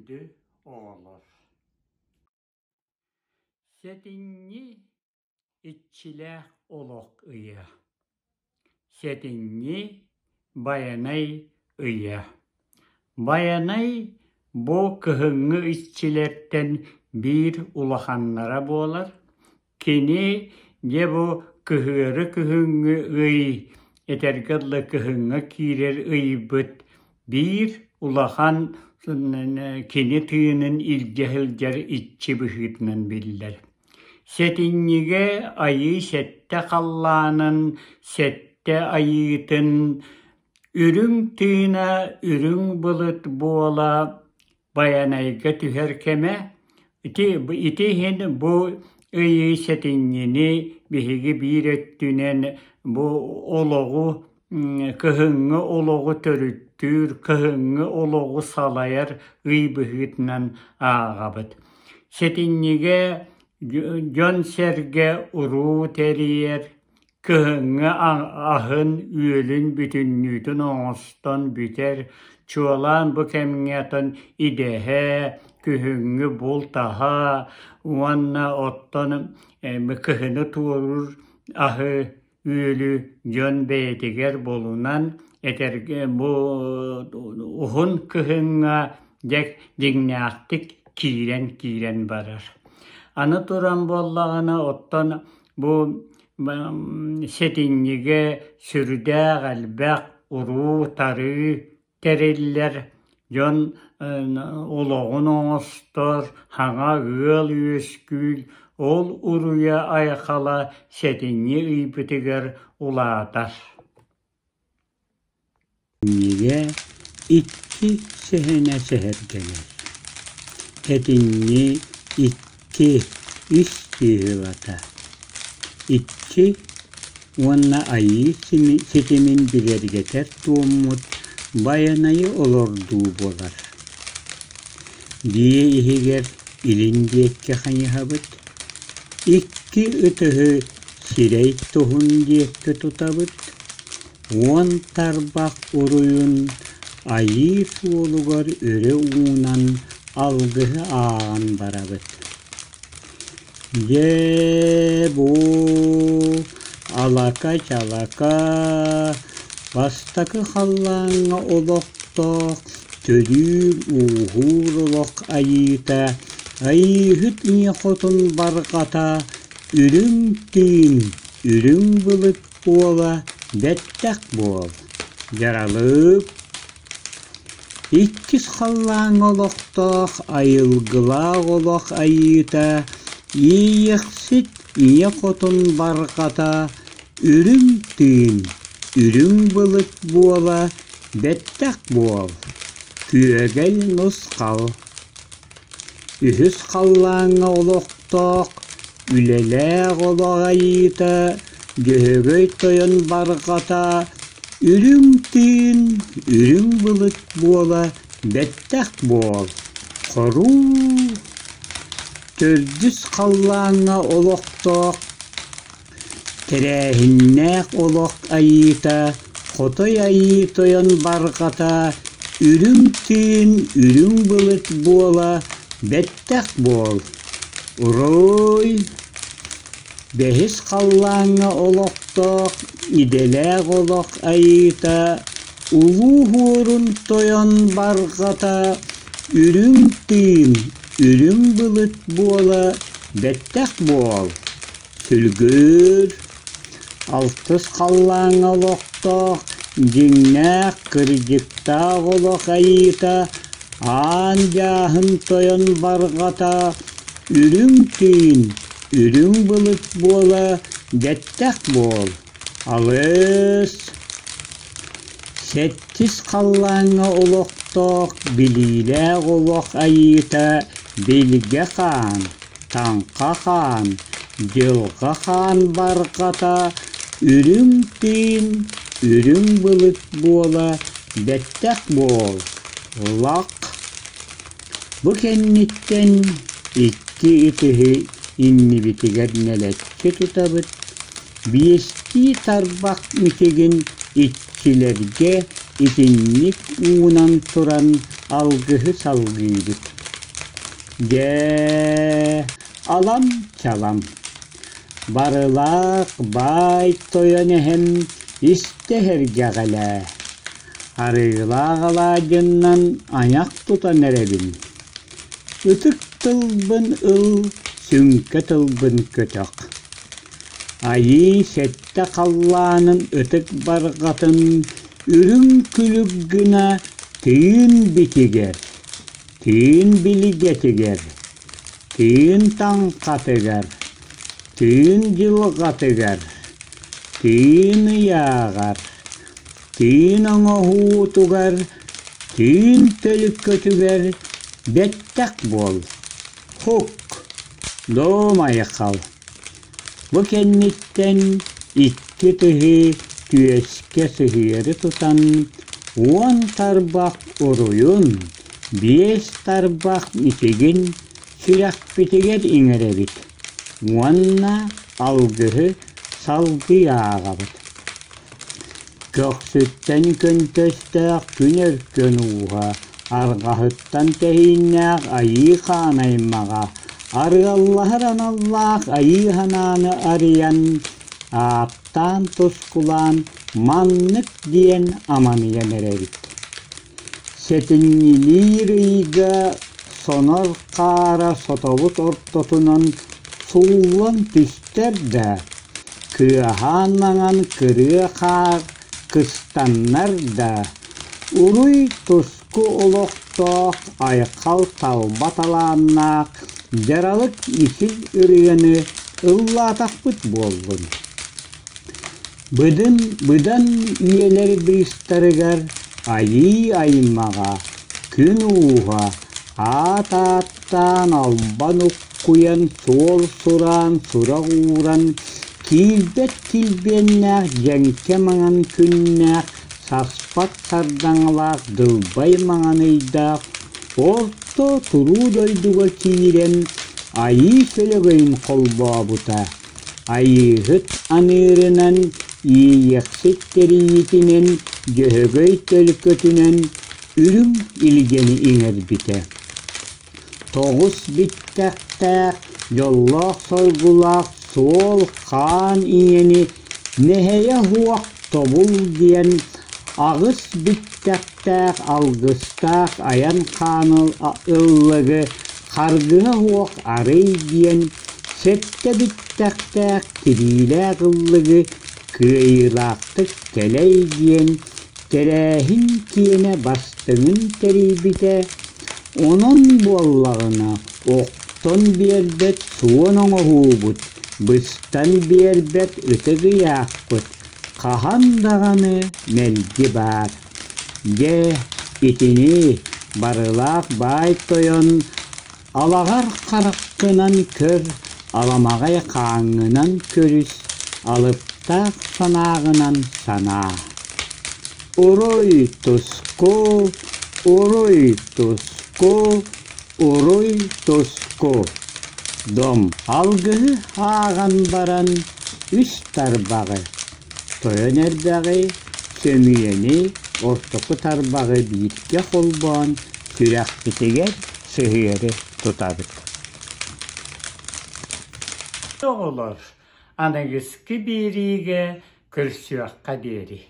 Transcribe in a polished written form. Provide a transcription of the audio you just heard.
Күндү оҕолор! Сэтинньи иччилээх олох ыйа. Сэтинньи Байанай ыйа. Байанай бу кыһыҥҥы иччилэртэн биир улаханнара буолар. Кини дьэ бу кыһыары күһүҥҥү ый, этэргэ дылы кыһыҥҥа киирэр ыйбыт биир улахан кини тыынын илдьэ сылдьар иччи быһыытынан биллэр. Сэтинньигэ айыы сэттэ халлаанын, сэттэ айыытын үрүҥ тыына үрүҥ былыт буола Байанайга түһэр кэмэ. Ити, ити иһин бу ыйы сэтинньини биһиги биир өттүнэн бу олоҕу кыһыҥҥы олоҕу төрүттүүр, кыһыҥҥы олоҕу салайар ый быһыытынан ааҕабыт. Сэтинньигэ дьон-сэргэ уруу тэрийэр, Кыһыҥҥы аһын-үөлүн бүтүннүүтүн оҥостон бүтэр, чуолаан бу кэмҥэ атын идэһэ, күһүҥҥү булт аһа уонна оттон кыһыны туоруур аһы-үөлү дьон бэйэтигэр булунан этэргэ бу уһун кыһыҥҥа дьэ дьиҥнээхтик киирэн-киирэн барар. Аны туран буоллаҕына оттон Бу сэтинньигэ сүрдээх элбэх уруу-тарыы тэриллэр, дьон олоҕун оҥостор, саҥа ыал үөскүүр, ол уруйа-айхала сэтинньи ыйбытыгар улаатар. Иннигэ икки сэһэнэ сэһэргэнэр: Этинньи икки үс кыыһылата, икки уонна айыы ситимин бигэргэтэр туоммут Байанайы олордуу буолар. Дьиэ иһигэр илин диэки хайыһабыт, икки ытыһы сирэй туһун диэки тутабыт, Уон тарбах уруйун Айыы суолугар өрө уунан алгыһы ааҕан барабыт. Дьэ, бу алака-чалака бастакы халлааҥҥа олохтоох төрүүр-ууһуур олох айыыта Айыыһыт Ийэ Хотун барҕата үрүҥ тыын, үрүҥ былыт Уола бэттэх буол, дьаралык Иккис халлааҥҥа олохтоох айылгылаах олох айыыта Иэйэхсит Ийэ Хотун барҕата үрүҥ тыын, үрүҥ былыт буола бэттэх буол, күөгэл нусхал Үһүс халлааҥҥа олохтоох, үлэлээх олох айыыта Дьөһөгөй тойон барҕата үрүҥ тыын, үрүҥ былыт буола бэттэх буол, хоруу Төрдүс халлааҥҥа олохтоох Тэрээһиннээх олох айыыта Хотой Айыы Тойон барҕата үрүҥ тыын, үрүҥ былыт буола бэттэх буол, уруй! Бэһис халлааҥҥа олохтоох идэлээх олох айыыта Улуу Һуорун Тойон барҕата үрүҥ тыын, үрүҥ былыт буола бэттэх буол! Сүлгүүр, алтыс халлааҥҥа олохтоох, дьиҥнээх, кырдьыктаах олох айыыта, аан дьааһын тойон барҕата, үрүҥ тыын, үрүҥ былыт буола дьэттэх буол, алыс. Сэттис халлааҥҥа олохтоох билиилээх олох айыыта Билгэ хаан, Таҥха хаан, Дьылҕа хаан барҕата үрүҥ тыын, үрүҥ былыт буола бэттэх буол, лах. Бу кэнниттэн икки ытыһы иннибитигэр нэлэччи тутабыт, биэстии тарбах мичигин иччилэргэ итинник уунан туран алгыһы салгыыбыт. Дьэ, алам-чалам, барылаах баай тойон эһэм истэ иһэргэҕэлээ, арыылаах алаадьыннан айах тутан эрэбин. Ытык тылбын ыл, сүҥкэ тылбын көтөх. Айыы сэттэ халлаанын ытык барҕатын үрүҥ күлүк гына тыын битигэр, тыын билгэтигэр, тыын таҥхатыгар, тыын дьылҕатыгар, тыын ыйааҕар, тыын оҥоһуутугар, тыын төлкөтүгэр бэттэх буол, хук, дом айхал. Бу кэнниттэн икки тыһы түөскэ сыһыары тутан уон тарбах уруйун, биэс тарбах итигин сүрэхпитигэр иҥэрэбит уонна алгыһы салгыы ааҕабыт. Көхсүттэн көнтөстөөх күн өркөн ууһа, арҕаһыттан тэһииннээх айыы хаан аймаҕа, арыаллаһар аналлаах айыы санааны арыйан, ааттаан тускулаан маннык диэн аманыйан эрэбит. Сэтинньилиир ыйга сонор хаара сотобут ортотунан сууллан түстэр да, кыаһаан маҥан кырыа хаар кыстаннар да, уруй-туску олохтоох айхал талба талааннаах дьаралык исил ырыаны ыллаатахпыт буоллун. Быдын быдан үйэлэр быыстарыгар айыы аймаҕа, күн ууһа, аат ааттаан албан уккуйан, суол сураан, сурах ууран, киирбэт килбиэннээх дьэҥкэ маҥан күннээх, саспат сардаҥалаах дылбай маҥан ыйдаах орто туруу дойдуга киирэн айыы сөлөгөйүн холбообута. Айыыһыт аныырынан, Иэйиэхсит тэрийиитинэн, Дьөһөгөй төлкөтүнэн үрүҥ илгэни иҥэрбитэ. Тоҕус биттэхтээх, дьоллоох-соргулаах суол хаан ийэни нэһэйэ уһуох тобул диэн аҕыс биттэхтээх алгыстаах айан хаан ыллыгы харгыһа уһуох арый диэн Сэттэ биттэхтээх тириилээх ыллыгы кыайыылаахтык кэлэй диэн тэрээһин киэнэ бастыҥын тэрийбитэ, онон буоллаҕына охтон биэрбэт суон оҥоһуубут, быстан биэрбэт ытык ыйаахпыт хаһан даҕаны мэлдьи баар. Дьэ, итини барылаах баай тойон Алаҕар хараххынан көр, аламаҕай хааҥҥынан көрүс, алыптаах санааҕынан санаа. Уруй-туску, уруй-туску, уруй-туску. Дом алгыһы ааҕан баран үс тарбаҕы, тойон эрбэҕи, сөмүйэни, ортоку тарбаҕы бииргэ холбоон сүрэхпитигэр сыһыары тутабыт. Оҕолор, аныгыскы биэриигэ көрсүөххэ диэри.